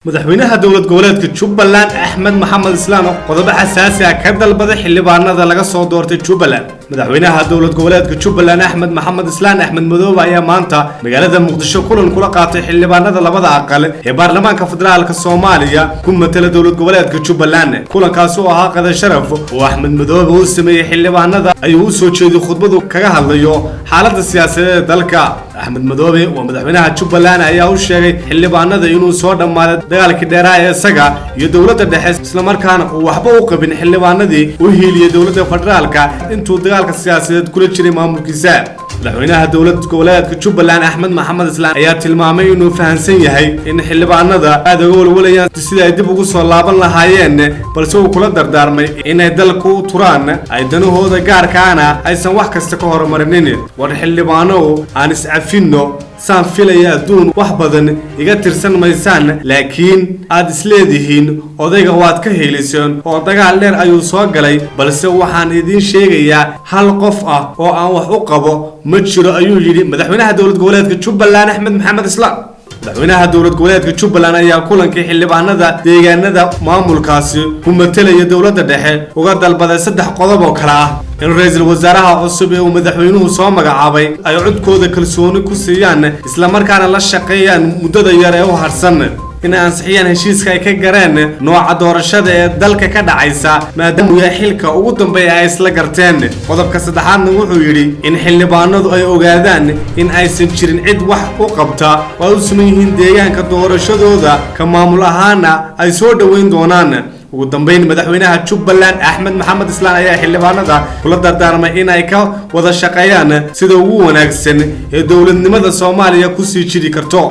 Madaxweynaha dowlad goboleedka Jubbaland, Axmed Maxamed Islaan, oo qodobo xasaasi ah ka dalbaday xildhibaanada laga soo doortay Jubbaland. Madaxweynaha dowlad goboleedka Jubbaland, Axmed Maxamed Islaan, Axmed Madoobe, ayaa maanta magaalada Muqdisho kulan kula qaatay xildhibaanada labada aqal ee baarlamaanka federaalka Soomaaliya ku matala dowlad goboleedka Jubbaland. Kulankaasi oo ahaa qada sharaf oo Axmed Madoobe uu sameeyey xildhibaanada ayuu u soo jeediyey khudbadu kaga hadlayo xaaladda siyaasadeed ee dalka. Axmed Madoobe waa madaxweynaha Jubbaland ayaa u sheegay xildhibaanada inuu soo dhammaaday dagaalkii dheeraa ee isaga iyo dowladda dhexe, islamarkaana uu waxba u qabin xildhibaanadii u hiiliyey dowladda federaalka intuu dagaalka siyaasadeed kula jiray maamulkiisa. Madaxweynaha dowlad goboleedka Jubbaland, Axmed Maxamed Islaan, ayaa tilmaamay inuu fahamsan yahay in xildhibaanada aad uga walwalayaan sidii ay dib ugu soo laaban lahaayeen, balse uu kula dardaarmay inay dalku u turaan, ay danahooda gaarkaana aysan wax kasta ka horumarinin. "War xildhibaanow, aan iscafinno. Saan filaya adduun wax badan iga tirsan maysaan, laakiin aad isleedihiin odayga waad ka heeliseen oo dagaal dheer ayuu soo galay, balse waxaan idiin sheegayaa hal qof ah oo aan wax u qabo ma jiro," ayuu yidhi madaxweynaha dowlad goboleedka Jubbaland, Axmed Maxamed Islaam. Madaxweynaha dowlad goboleedka Jubbaland ayaa kulankii xildhibaanada deegaanada maamulkaasi ku matelaya dowladda dhexe uga dalbaday saddex qodob oo kale ah: in ra-iisul wasaaraha cusub ee uu madaxweynuhu soo magacaabay ay codkooda kalsooni ku siiyaan, islamarkaana la shaqeeyaan muddada yar ee u harsan; inay ansixiyaan heshiiska ay ka gareen nooca doorashada ee dalka ka dhacaysa, maadaama uu yahay xilka ugu dambeeya ay isla garteen. Qodobka saddexaadna wuxuu yidhi in xildhibaanadu ay ogaadaan in aysan jirin cid wax u qabta oo ay u suman yihiin deegaanka doorashadooda, ka maamul ahaana ay soo dhoweyn doonaan. Ugu dambeyn, madaxweynaha Jubbaland, Axmed Maxamed Islaan, ayaa xildhibaanada kula dardaarmay in ay ka wada shaqeeyaan sida ugu wanaagsan ee dowladnimada Soomaaliya kusii jiri karto.